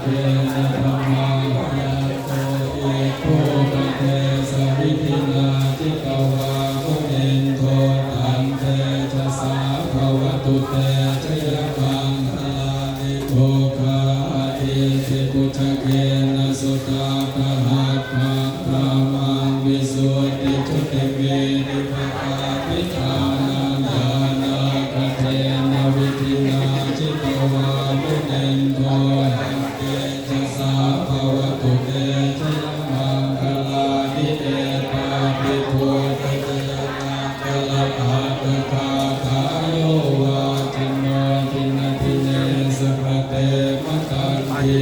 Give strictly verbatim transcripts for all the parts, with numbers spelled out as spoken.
Tena brahmā jayanto iddhūpadesavidhinā jitavā munindo tantejasā bhavatu te jayamaṅgalāni. Duggāhadiṭṭhibhujagena sudaṭṭhahatthaṃ brahmaṃ visuddhijutimiddhibakābhidhānaṃ ñāṇāgadena vidhinā jitavā munindo tantejasā bhavatu te jayamaṅgalāni. Etāpi buddhajayamaṅgalaaṭṭhagāthā yo vācano dinadine sarate matandī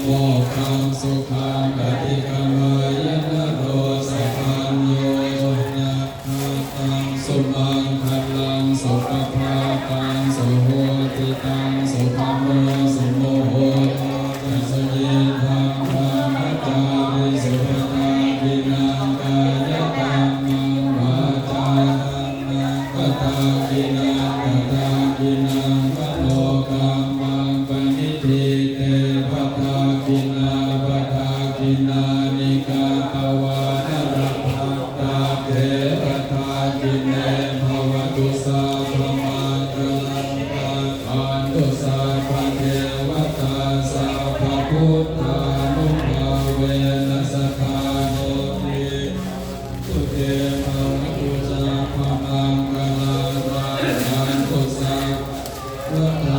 mokkhaṃ sukhaṃ adhigameyya naro sapañño. Sunakkhattaṃ sumaṅgalaṃ supabhātaṃ suhuṭṭhitaṃ sukhaṇo sumuhutto ca suyiṭṭhaṃ brahmacārisu padakkhiṇaṃ kāyakammaṃ vācākammaṃ padakkhiṇaṃ padakkhiṇaṃ manokammaṃ paṇidhī te padakkhiṇā padakkhiṇāni katvāna labhantatthe padakkhiṇe. Bhavatu sabbamaṅgalaṃ rakkhantu sabbadevatā sabbabuddhānubhāvena sadā sotthī bhavantu te. Bhavatu sabbamaṅgalaṃ rakkhantu sabbadevatā